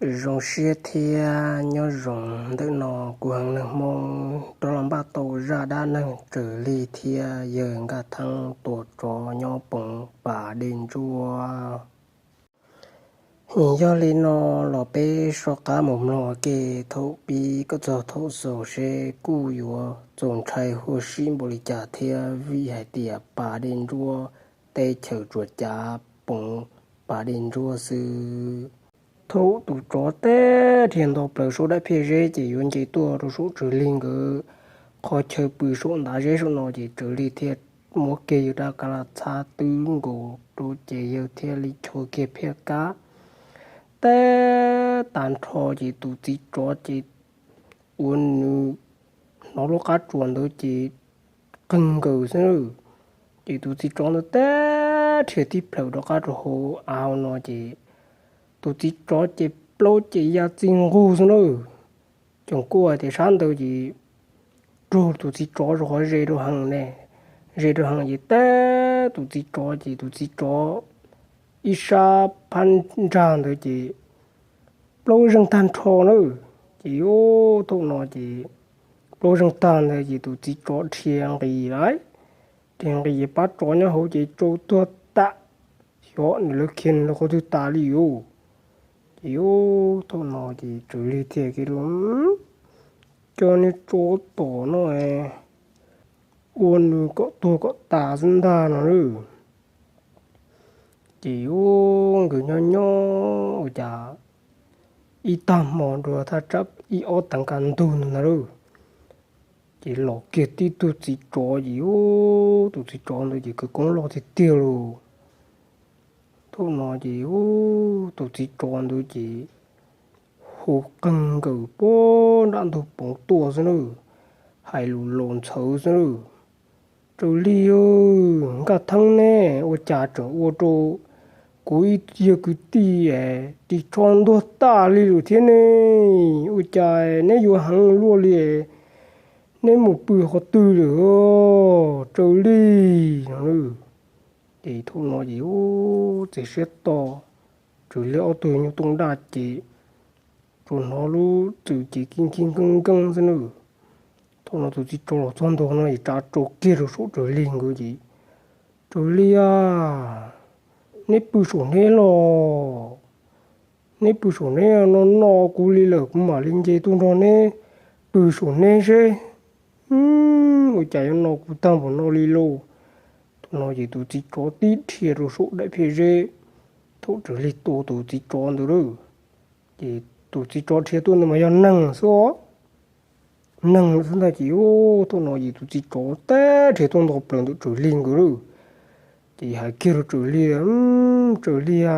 Zoo siab thiab nyob zoo, ntawm no kuv Heev Neeg Hmoob rov los npaj tau zaj dab neeg Tsaws Lig thiab yawg Nkaj Theeb tua tsov nyob poov pas dej ntsuab. Yog li no los peb soj qab mus mloog ua ke thaum pib kom txog thaum xaus seb kuj yuav txaus ntshai huam sij npaum li cas thiab, vim hais tias pas dej ntsuab, teb chaws tsuas cav poov pas dej ntsuab xwb. Thaum tus tsov teb rhiav nto plaws saum daim phiaj zeb ces yuav nce tuaj rau saum Tsaws Lig nkawd qhov chaw pw saum ntav zeb saum no ces Tsaws Lig thiaj muab kiag yawg rab kav laj txhab twb nkaus rau ces yawg thiaj li chua kiag phiaj kab teb tag nrho ces tus txiv tsov ces ua nws hnov lub qab tsuas ntawd ces qeeg nkaws xwb na. Ces tus txiv tsov ntawd teb rhiav tib plhaws rov qab rau hauv av no ces tus txiv tsov ces plaub ces ya txij nqug xwb na. Ces kuj hais tias sab ntawd ces raug tus txiv tsov rau qhov ze rau heev ne, ze rau heev ces teb tus txiv tsov ces tus txiv tsov ib sab phab ntsag ntawd ces plaub zeeg tag nrho na. Ces thaum no ces plaub zeeg tag ntawd ces tus txiv tsov rhiav nqis lawm, rhiav nqis ces pab tsov nyob hauv ces tsau tuag tam, xyov nws lawv khiav nws lawv qhov twg tas li yuv. Ces thaum no ces Tsaws Lig thiaj kiag rau cov niag tsov tom no ua nws kom tuag kom tas xwb ntag no lauj. Ces nkawd nyob nyob ua cas ib tag hmo dua thaj tsam ib ob teev kaj ntug ntawd na lauj, ces los kiag tib tug txiv tsov ces tus txiv tsov ntawd ces khawv koob loj tiag tiag lauj. Thaum no ces tus txiv tsov ntawd ces hu qeeg nkaws puag nram ntug poov tuaj xwb na, hais lus laus ntxhawv xwb na. Tsaws Lig, Nkaj Theeb ne, ua cas tseem ua rau kuv ib yawg kwv tij ris tsho ntuag tag li lawm thiab ne? Ua cas neb yuav heev luaj li, neb mus pw qhov twg lawm Tsaws Lig no? Ces thaum no ces txiv siab to, Tsaws Lig ob tug nyuj tooj daj ces tsuas hnov lub txwm ces kib nkig nkeeb nkeeb xwb na. Thaum no tus txiv tsov los txog ntua no es tsa tsau kiag rau saum Tsaws Lig nkawd ces, Tsaws Lig a, neb pw saum neb los, neb pw saum neb no no kuv li lawm kuv mam li nce tuaj nrog neb pw saum neb seb. Ua cas yuav no kuv tag npaum no li lauj? Thaum no ces tus txiv tsov tib rhiav rau saum daim phiaj zeb, thaum Tsaws Lig tua tus txiv tsov ntawd lawm, ces tus txiv tsov rhiav tuaj ntawd mas yog neeg xwb os. Neeg xwb ntag ces thaum no ces tus txiv tsov teb rhiav tuaj nto plaws ntawm Tsaws Lig nkawd lawm, ces hais kiag rau Tsaws Lig, Tsaws Lig a,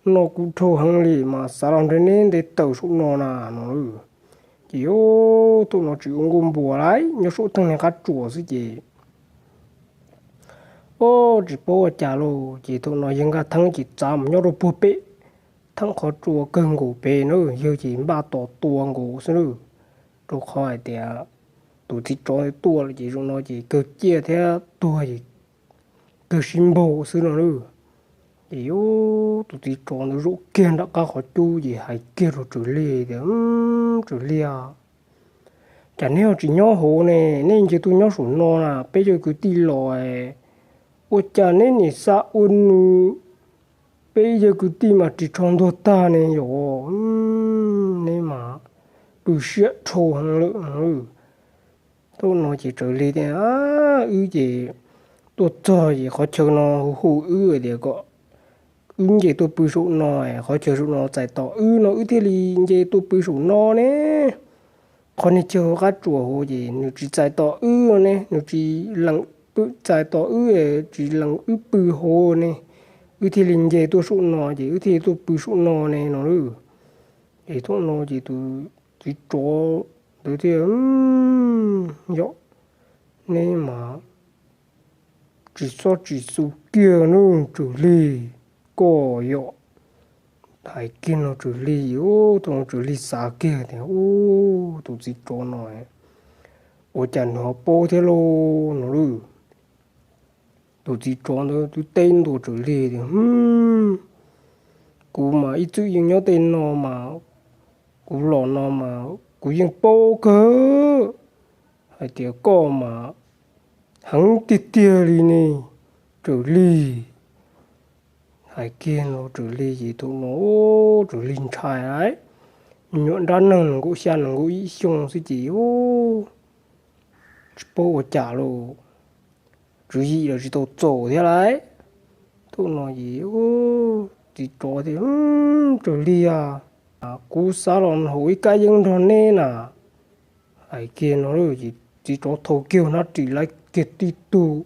no kuv dhau heev li mas xav los nrog neb nte tawm saum no na no. Ces thaum no tsis ua nkuaj npua lawm, nyob saum theej niag qab tsuas xwb ces, o, tsis paub ua cas lauj, ces thaum no yawg Nkaj Theeb ces txav mus nyob rau puag pem theej qhov tsua kawg nkaus pem na, yawg ces npaj tos tua nkaus xwb na, rau qhov hais tias tus txiv tsov tuaj lawm ces zaum no ces kawg ciaj thiab tuag ces kawg sib npaug xwb no na. Ces tus txiv tsov ntawd zaum kiag nram qab qhov cub ces hais kiag rau Tsaws Lig tias, Tsaws Lig a, cas neb ho tsis nyob hauv ne, neb nce tuaj nyob saum no na, peb yawg kwv tij los, ua cas neb nim xa ua nws, peb yawg kwv tij mas ris tsho ntuag tag ne yom, neb mas pw siab dhau heev lawm. Thaum no ces Tsaws Lig tias, wb ces tuaj txog ces qhov chaw no hu hu wb tias kom wb nce tuaj pw saum no, qhov chaw saum no txais tos wb no wb thiaj li nce tuaj pw saum no ne. Qhov niag chaw qab tsuas hauv ces nws tsis txais tos wb ne, nws tsis lees, txais tos wb, tsis lees wb pw hauv ne, wb thiaj li nce tuaj saum no ces wb thiaj li tuaj pw saum no ne no lauj. Es thaum no ces tus txiv tsov ntawd thiaj, yom, neb mas tsis txhob tsis xu kiag nawb Tsaws Lig, koj yom. Hais kiag no Tsaws Lig, thaum no Tsaws Lig xav kiag tias, tus txiv tsov no ua cas nws ho paub thiab lauj no lauj. Tus txiv tsov ntawd twb teb ntua Tsaws Lig tias, Kuv mas ib txwm yeej nyob tej no mas, kuv los no mas kuv yeej paub kawg hais tias koj mas heev tiag tiag li ne, Tsaws Lig. Hais kiag no Tsaws Lig ces thaum no Tsaws Lig ntshai lawm. Nyuam nrab neeg nees nkaum xya nees nkaum ib xyoo xwb ces tsis paub ua cas los, tswv yim los tsis tau txaus thiab lawm. Thaum no ces txiv tsov tias, Tsaws Lig a, kuv xav los haus ib kab yeeb nrog neb na. Hais kiag no ces txiv tsov thau kiag hnab ris laij kiag tib tug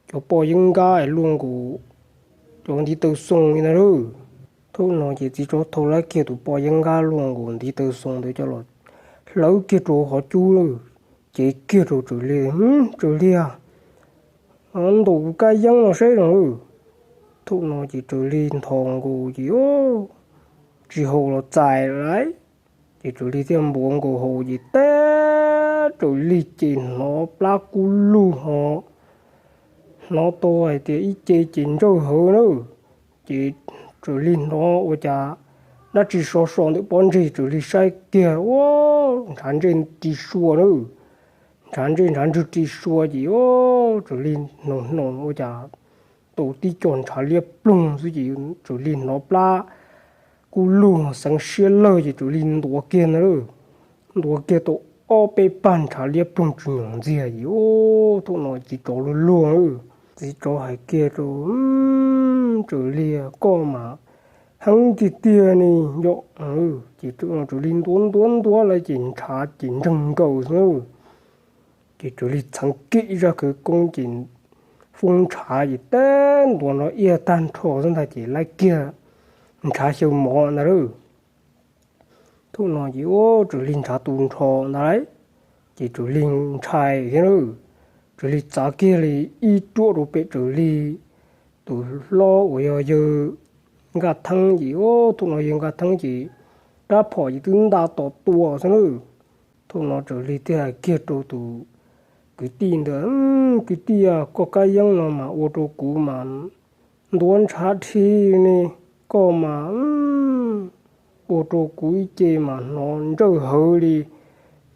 cov poj yeeb nkab luaj nkaus cov ntiv taw xoo li ntag lauj. Thaum no ces txiv tsov thau laij kiag tus poj yeeb nkab luaj nkaus ntiv taw xoo ntawd coj los hlawv kiag rau qhov cub lawm, cev kiag rau Tsaws Lig, Tsaws Lig a, ntaus kuv kab yeeb no seb no. Thaum no ces Tsaws Lig nthos nkaus ces tsis haus los txais lawm. Ces Tsaws Lig thiaj npuav nkaus haus ces tab Tsaws Lig ces hnov plab kub lug ho hnov tau hais tias ib ce ces ntsawj hawv na. Ces Tsaws Lig hnov ua cas dab tsi so so ntawm pob ntseg, Tsaws Lig saib kiag ua ntshav ntsej ris sua na. Ntshav ntsej ntshav ntswg ris sua ces Tsaws Lig hnoos hnoos ua cas tau tib co ntshav liab ploog xwb ces Tsaws Lig hnov plab kub lug xeev siab lawg ces Tsaws Lig ntuav kiag ntag lauj. Ntuav kiag tau ob peb pag ntshav liab ploog tsis nyoos ntxiag ces thaum no txiv tsov luag luag, txiv tsov hais kiag rau Tsaws Lig, koj mas heev tiag tiag ne yom. Ces Tsaws Lig ntuav ntuav ntuav lawm ces ntshav ces ntseeg nkaus xwb. Ces Tsaws Lig txheev kiag ib zaj khawv koob ces foob ntshav ces tab ntuav nrov iaj tag nrho xwb ntag ces laij kiag ntshav xyaw mov ntag lauj. Thaum no ces Tsaws Lig ntshav tu nrho ntag lauj, ces Tsaws Lig ntshai thiab lauj. Tsaws Lig txav kiag li ib ruam rau pem Tsaws Lig tus hlob uas yog yawg Nkaj Theeb ces thaum no yawg Nkaj Theeb ces rab phom ces twb nta tom tua xwb lauj. Thaum no Tsaws Lig thiaj hais kiag rau tus kwv tij ntawd, kwv tij a, koj kab yeeb no mas ua rau kuv mas ntuav ntshav dhi ne, koj mas ua rau kuv ib ce mas hnov ntsawj hawv li.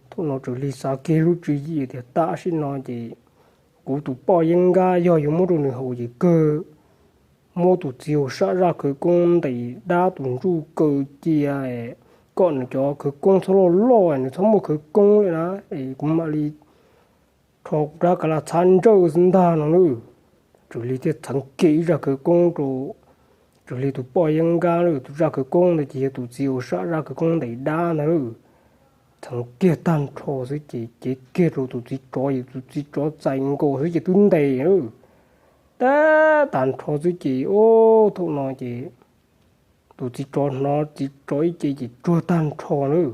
Thaum no Tsaws Lig xav kiag lub tswv yim tias tam sim no ces kuv tus poj yeeb nkab yog yuav muab rau nws haus ces kawg muab tus txiv huab sam zaj khawv koob ntes dab tus ntsuj kaw cia kom nws cov khawv koob txhob loj loj, nws txhob muaj khawv koob li na, es kuv mam li rho kuv rab kav laj txhab ntsawj xwb ntag no lauj. Tsaws Lig thiaj txheev kiag ib zaj khawv koob rau Tsaws Lig tus poj yeeb nkab lauj. Tus zaj khawv koob ntawd ces yog tus txiv huab sam zaj khawv koob ntes dab ntag lauj. Txheev kiag tag nrho xwb ces cev kiag rau tus txiv tsov, ces tus txiv tsov txais nkaus xwb ces twb ntes lauj. Tab tag nrho xwb ces thaum no ces tus txiv tsov hnov txiv tsov ib ce ces tsuag tag nrho lauj.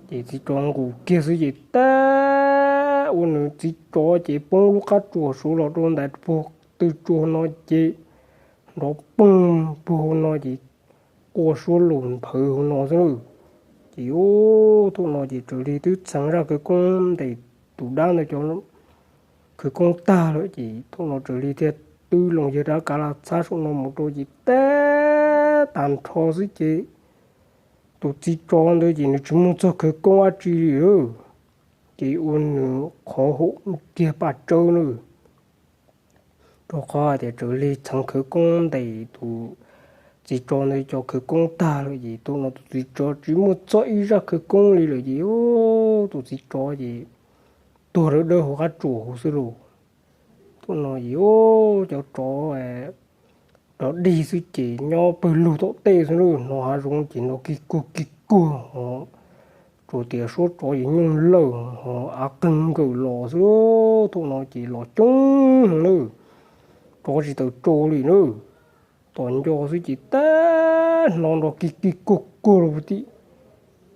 Ces txiv tsov nqus kiag xwb ces tab ua nws txiv tsov ces poob lub qab tsuas suav los rau ntawm puag tw tsuas no ces nrov poog puag hauv no ces qua suab lus nphawv hauv no xwb lauj. Ces thaum no ces Tsaws Lig twb txheev zaj khawv koob ntes tus dab ntawd cov khawv koob tag lawm ces thaum no Tsaws Lig thiaj twb loo yawg rab kav laj txhab saum no mus rau ces tab tag nrho xwb ces tus txiv tsov ntawd ces nws tsis muaj txog khawv koob dab tsi li lauj. Ces ua nws qhov haum kiag paj tsawb lauj. Rau qhov hais tias Tsaws Lig txheev khawv koob ntes tus txiv tsov ntawd cov khawv koob tag lawm ces thaum no tus txiv tsov tsis muaj txog ib zaj khawv koob li lawm ces tus txiv tsov ces tuag dawb dawb hauv qab tsuas hauv xwb lauj. Thaum no ces cov tsov rov dig xwb ces nyob pawg lug tom tej xwb lauj, hnov hav zoov ces nrov kig kuag kig kuag ho tsuas tias suab tsov ces nyooj lawj ho av qeeg nkawm los xwb. Thaum no ces los coob heev lauj, tsov tsis tawm tsau li lauj. Tom nco xwb ces tab hnov nrov kig kig kuag kuag rau tim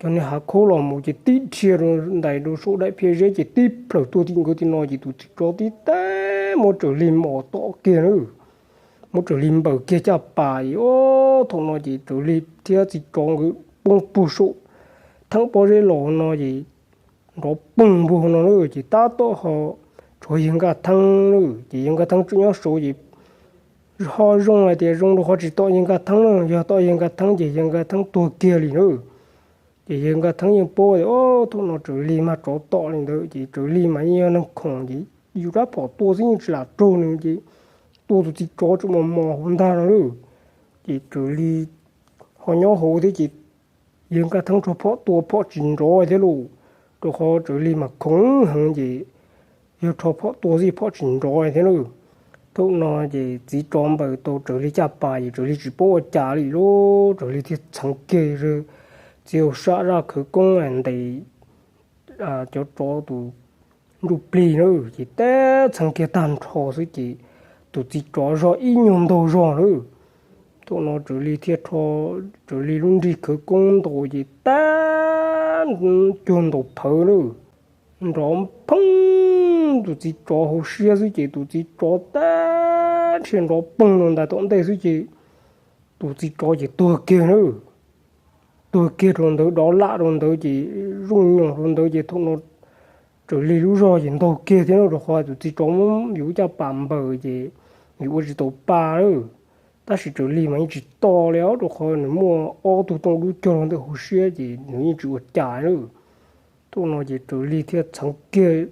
cov niag hav khaub los mus ces tib dhia rau ntais rau saum daim phiaj zeb ces tib plhaws tuag tim nkawd tim no ces tus txiv tsov tib tab muab Tsaws Lig mos tom kiag lauj, muab Tsaws Lig npaws kiag caj pas es thaum no ces Tsaws Lig thiab txiv tsov nkawd poob puag saum theem pob zeb los no ces nrov poog puag no lauj, ces tab tom ho tshuav yawg Nkaj Theeb lauj, ces yawg Nkaj Theeb tseem nyob saud ces ho zoo hais tias zoo rau qhov tsis tom yawg Nkaj Theeb na, yog tom yawg Nkaj Theeb ces yawg Nkaj Theeb tuag kiag li na. Ces yawg Nkaj Theeb yeej paub tias o, thaum no Tsaws Lig mag tsov tom li ntawd ces Tsaws Lig mas yeej yog neeg khoom ces yus rab phom tua xwb yeej tsis lam raug nws ces tua tus txiv tsov tseem mos mos hauv ntag no lauj. Ces Tsaws Lig ho nyob hauv thiab ces yawg Nkaj Theeb rho phom tua phom tsis nrov thiab lauj, rau qhov Tsaws Lig mas khoom heev ces yog rho phom tua xwb phom tsis nrov thiab lauj. Thaum no ces txiv tsov npaws tau Tsaws Lig caj pas ces Tsaws Lig tsis paub ua cas li lauj, Tsaws Lig thiaj txheev kiag txiv hauj sam zaj khawv koob ntes cov tsov tus ntsuj plig na, ces tab txheev kiag tag nrho xwb ces tus txiv tsov zog ib nyuag ntaug zog na. Thaum no Tsaws Lig thiaj rho Tsaws Lig lub nrig khawv koob ntaus ces tab cuag ntaus phawv na, nrov pheej tus txiv tsov hauv siab xwb ces tus txiv tsov tab rhia nrov poog rau ntais tom ntej xwb ces tus txiv tsov ces tuag kiag na. Tuag kiag rau ntawd dov lam rau ntawd ces zooj nyoos rau ntawd ces thaum no Tsaws Lig lub zog ces ntaug kiag thiab na, rau qhov tus txiv tsov muab yus lub caj pas npaws ces yus ua tsis tau pa lawm. Tab sis Tsaws Lig mas yeej tsis to li os, rau qhov nws muaj ob tug tooj dub cog rau ntawm hauv siab ces nws yeej tsis ua cas lawm. Thaum no ces Tsaws Lig thiaj txheev kiag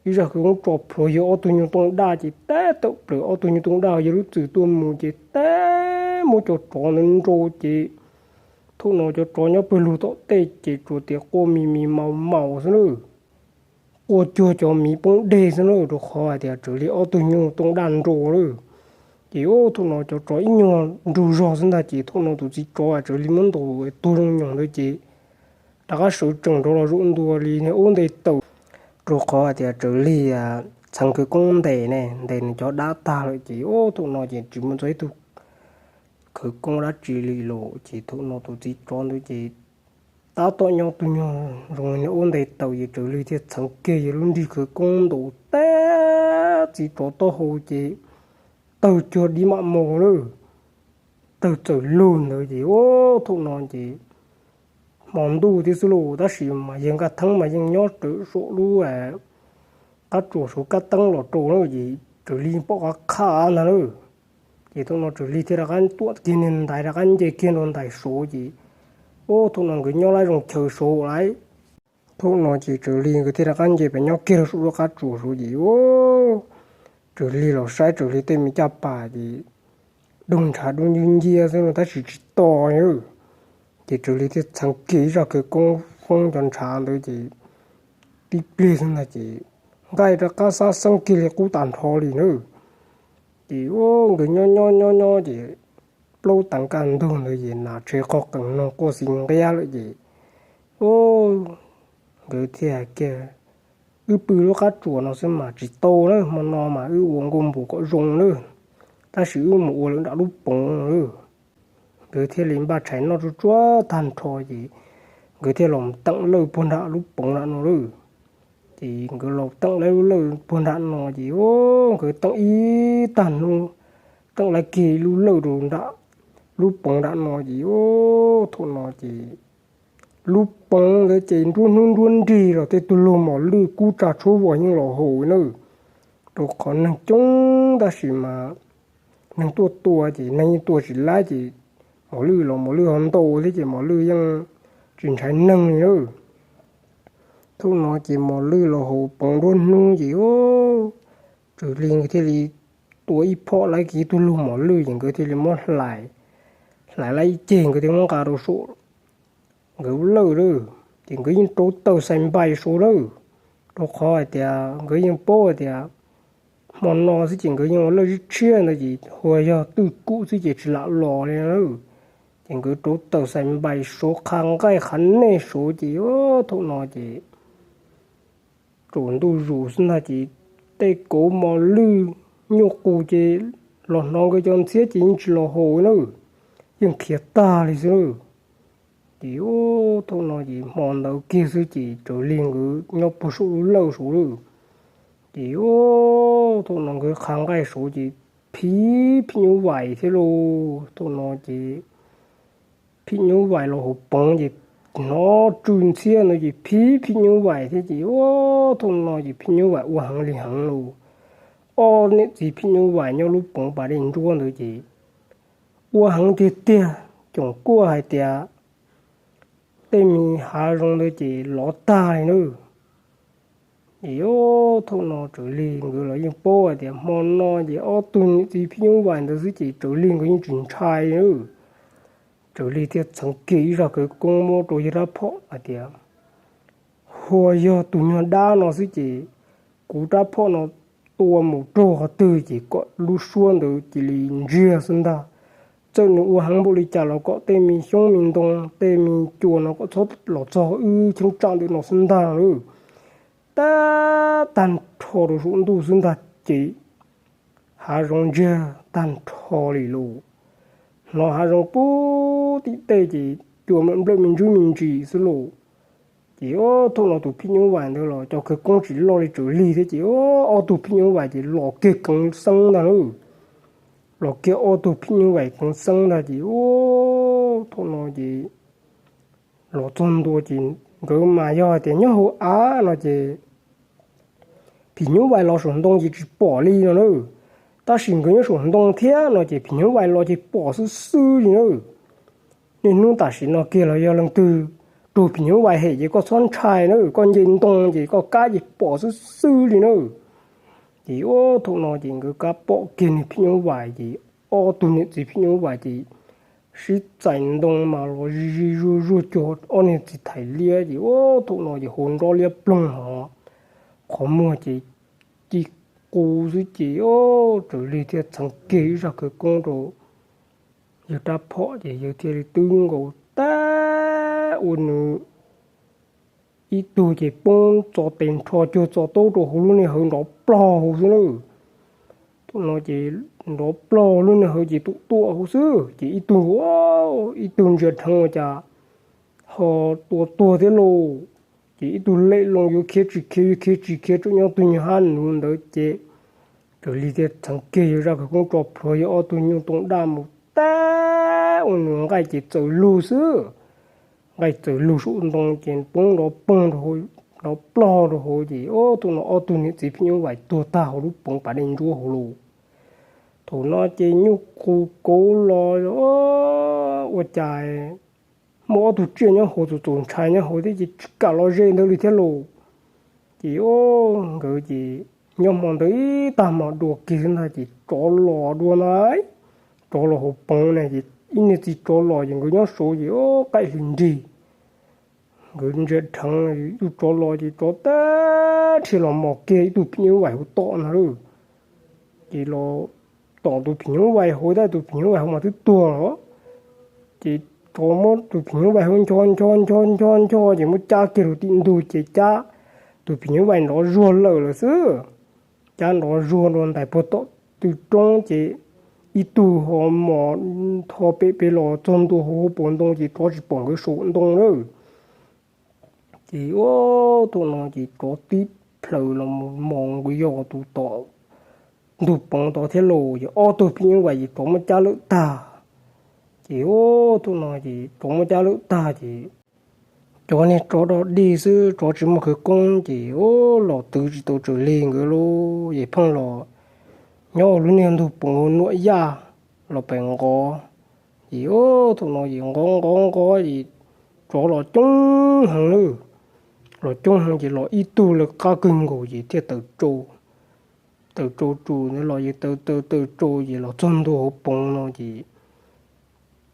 ib zaj khawv koob tso plhuav yawg ob tug nyuj tooj daj ces tab tawm plaws ob tug nyuj tooj daj yawg lub txwm tuaj mus ces tab muab cov tsov ntawd nrau ces thaum no cov tsov nyob pawg lug tom tej ces tsuas tias quaj mis mis maus maus xwb na. Quaj cuag cov miv poob deg xwb na, rau qhov hais tias Tsaws Lig ob tug nyuj tooj daj nrau lawm. Ces thaum no cov tsov ib nyuag nrug zog xwb ntag ces thaum no tus txiv tsov Tsaws Lig muab ntaus tuag zoo nyoos ntawd ces rov qab sawv tsees rov los zaum ntua li niag ub nte taws, rau qhov hais tias Tsaws Lig txheev khawv koob ntes ne, ntes nws cov dab tag lawm ces thaum no ces tsis muaj ntxov ib tug khawv koob dab tsi li lawm ces thaum no tus txiv tsov ntawd ces tab tom nyob tus nyuag zoo niag ub nte taws ces Tsaws Lig thiaj txheev kiag yawg lub nrig khawv koob ntaus tab txiv tsov taub hau ces tawg cuag dib mam maus lawm. Tawg txawm lug ntawd ces thaum no ces hmo ntuj thiab xwb lauj, tab sis mas yawg Nkaj Theeb mas yeej nyob rawv saum lub qab tsuas saud kab teeb los rau na ces Tsaws Lig pom qab qha ntag na. Ces thaum no Tsaws Lig thiaj rov qab tuam kiag niag ntaiv rov qab nce kiag rau ntais saud ces thaum no nkawd nyob lawm zoo chaw saud lawm. Thaum no ces Tsaws Lig nkawd thiaj rov qab nce pem nyob kiag rau saum lub qab tsuas saud ces Tsaws Lig los saib Tsaws Lig tej me caj pas ces doog ntshav dub ncwg nciab xwb no tab sis tsis to li. Ces Tsaws Lig thiaj txheev kiag ib zaj khawv koob foob cov ntshav ntawd ces tib pliag xwb ntag ces nqaij rov qab xab xeeb kiag li qub tag nrho li na. Ces nkawd nyob nyob nyob nyob ces plaub teev kaj ntug ntawd ces nas tshe qhov qees noog quaj xis nqiab lawm ces nkawd thiaj hais kiag, wb pw lub qab tsuas no xwb mas tsis tau na, hmo no mas wb ua nkuaj npus kom zoo na, tab sis wb mus ua lawm nram lub poov na. Nkawd thiaj li npaj tshais noj tsuag tsuag tag nrho ces nkawd thiaj los teem lawj puag nram lub poov nram no lauj. Ces nkawd los teem lawj lub lawj puag nram no ces nkawd teem ib tag hnub, teem lawj kiag lub lawj rau nram lub poov nram no ces thaum no ces lub poov ntawd ces nruab hnub nruab nrig los tej tug lug mos lwj kub tsa tshuab vos yeej los haus na. Rau qhov neeg coob tab sis mas neeg tuaj tua ces neeg yeej tua tsis laib ces mos lwj los mos lwj ho ntau thiab ces mos lwj yeej tsis ntshai neeg li na. Thaum no ces mos lwj los haus poov nruab hnub ces Tsaws Lig nkawd thiaj li tua ib phom laib kiag tug lug mos lwj ces nkawd thiaj li muab hlais, hlais laib ib ceg nkawd thiaj muab nqa rau saum nkawd lub lawj lawm. Ces nkawd yeej rauv taws xais npais saud lawm, rau qhov hais tias nkawd yeej paub hais tias hmo no xwb ces nkawd yeej ua lawj tshiab tshiab ntawd ces hu yog twj kum xwb ces tsis lam los li lawm. Ces nkawd rauv taws xais npais saud qha nqaij qha nej saud ces thaum no ces tsaus ntuj zus xwb ntag ces tej kauv mos lwj nyuj qus ces los hnov nkawd cov ntxhiab ces yeej tsis los haus na, yeej khiav tag li xwb na. Ces thaum no ces hmo ntawd kiag xwb ces Tsaws Lig nkawd nyob puag saum lub lawj saud lawm. Ces thaum no nkawd qha nqaij saud ces phim phim nyuj vais thiab lauj. Thaum no ces phim nyuj vais los hauv poov ces hnov tsw ntxhiab ntawd ces phim phim nyuj vais thiab ces thaum no ces phim nyuj vais ua heev li heev lauj. ob niam txiv phim nyuj vais nyob lub poov pas dej ntsuab ntawd ces ua heev tiag tiag, coom kuaj hais tias tej me hav zoov ntawd ces lov tag li na. Ces thaum no Tsaws Lig nkawd los yeej paub hais tias hmo no ces ob tug niam txiv phim nyuj vais ntawd xwb ces Tsaws Lig nkawd yeej tsis ntshai na. Tsaws Lig thiaj txheev kiag ib zaj khawv koob muab rau yawg rab phom hais tias, hos yog tus nyuag dab no xwb ces kuv rab phom no tua mus raug qhov twg ces kom lub suab ntawd cia li ntsiag xwb ntag. Txawm nws ua heev npaum li cas los kom tej me xyoob me ntoo tej me cua no kom txhob los txog wb cheeb tsam ntawm no xwb ntag lauj. Tab tag nrho rau saum ntuj xwb ntag ces hav zoov ntsiag tag nrho li lauj. Hnov hav zoov pub tim tej ces cua nplawm me ntsis me ntsis xwb lauj. Ces thaum no tus phim nyuj vais ntawd los cov khawv koob tsis loj li Tsaws Lig thiab ces ob tug phim nyuj vais ces los kiag keev xeeb ntag lauj. Los kiag ob tug phim nyuj vais keev xeeb ntag ces thaum no ces los txog ntua ces nkawd mas yog hais tias nyob hauv av no ces phim nyuj vais los saum ntoo ces tsis pom li no na. Tab sis nkawd nyob saum ntoo thiab no ces phim nyuj vais los ces pom xwb xwb li na. Niaj hnub tam sim no kiag los yog leej twg raug phim nyuj vais hem ces koj txhob ntshai na, koj nce ntoo ces koj kab ces pom xwb xwb li na. Ces thaum no ces nkawd kab pom kiag niag phim nyuj vais ces ob tug niam txiv phim nyuj vais ces sib txais ntoo mas los zij zuag zuag cuag ob niag txiv thais liab ces thaum no ces hauv nrob liab ploog hos qhov muag ces ci qu xwb ces Tsaws Lig thiaj txheev kiag ib zaj khawv koob rau yawg rab phom ces yawg thiaj li twb nkaus tag ua nws ib tug ces poob txo tes nrho cuag txo taub rau hauv lub niag hawv nrov plog hauv xwb na. Thaum no ces nrov plog lub niag hawv ces tum tuam hauv xwb ces ib tug, ib tug ntsia dheev ua cas ho tua tuag thiab lauj. Ces ib tug lem loo yuav khiav tsis khiav yuav khiav tsis khiav tsuas nyob tug nyuag hab nuv ntawd ces Tsaws Lig thiaj txheev kiag yawg zaj khawv koob tso plhuav yawg ob tug nyuj tooj daj mus tag ua nws nqaij ces txawm lug xwb. Nqaij txawm lug saum ntoo ces poob nrov poog, nrov plog rau hauv ces thaum no ob tug niam txiv phim nyuj vais tuag tag hauv lub poov pas dej ntsuab hauv lauj. Thaum no ces nyuj qus kauv los ua cas muaj ob tug tsiaj nyob hauv txaus txaus ntshai nyob hauv thiab ces tsis kam los ze ntawd li thiab lauj. Ces nkawd ces nyob hmo ntawd ib tag hmo dua kiag xwb ntag ces tsov los dua na. Tsov los hauv poov na ces ib niag txiv tsov los ces nkawd nyob saud ces qaij hli nrig. Nkawd ntsia dheev ib tug tsov los ces tsov tab rhia los mos kiag ib tug phim nyuj vais hauv tom ntag lauj. Ces los tom tus phim nyuj vais hauv tab tus phim nyuj vais hauv mas twb tuag lawm. Ces tsov muab tus phim nyuj vais hauv ncho ncho ncho ncho ncho ces muab cab kiag rau tim ntug ces cab tus phim nyuj vais nrov zuag lawm lawm xwb. Cab nrov zuag rau ntais puag tom tw roob ces ib tug ho mos tho pem pem los txog ntua hauv paus ntoo ces tsov tsis pom nkawd saum ntoo lawm. Ces thaum no ces tsov tib plhaws los mus mos nqus yos tus tom ntug poov tod thiab lauj. Ces ob tug phim nyuj vais ces tsov muab cab lawm tag. Ces thaum no ces tsov muab cab lawm tag ces cov niag tsov dog dig xwb, tsov tsis muaj khawv koob ces los twv tsis tau Tsaws Lig nkawd lauj. Ces pheej los nyob lub niag ntug poov nuam yaj los pem nqov. Ces thaum no ces nqov nqov nqov ces tsov los coob heev lawm. Los coob heev ces los ib tug lawv qab kawg nkaus ces thiaj tawm tsau. Tawm tsau tsus ntawd los ces tawm tawm tawm tsau ces los txog ntua hauv poov no ces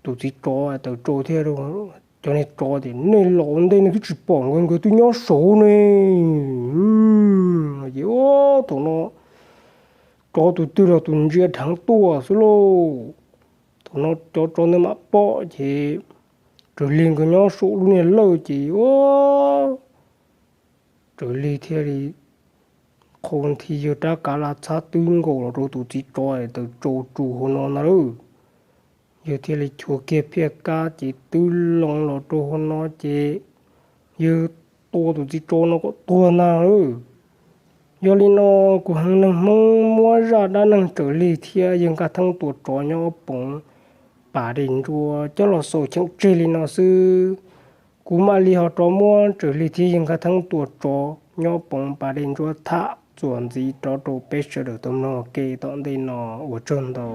tus txiv tsov tawm tsau thiab cov niag tsov tias nej los ua ntej nej twb tsis pom nkawd, nkawd twb nyob saud ne. Ces thaum no tsov tus twg los tus ntsia dheev tuaj xwb lauj. Thaum no cov tsov ntawd mam pom ces Tsaws Lig nkawd nyob saum lub niag lawj ces Tsaws Lig thiaj li qhau nthi yawg rab kav las txhab twb nkaus los rau tus txiv tsov tawm tsau tsus hauv no ntag lauj. Yawg thiaj li chua kiag phiaj kab ces twb loo los rau hauv no ces yawg tua tus txiv tsov no kom tuag ntag lauj. Yog li no kuv Heev Neeg Hmoob muab zaj dab neeg Tsaws Lig thiab yawg Nkaj Theeb tua tsov nyob poov pas dej ntsuab coj los xaus cheem tseg li no xwb. Kuv mam li ho rov muab Tsaws Lig thiab yawg Nkaj Theeb tua tsov nyob poov pas dej ntsuab tham txuas ntxiv rov rau peb sawv daws tau mloog ke tom ntej no. Ua tsaug ntau.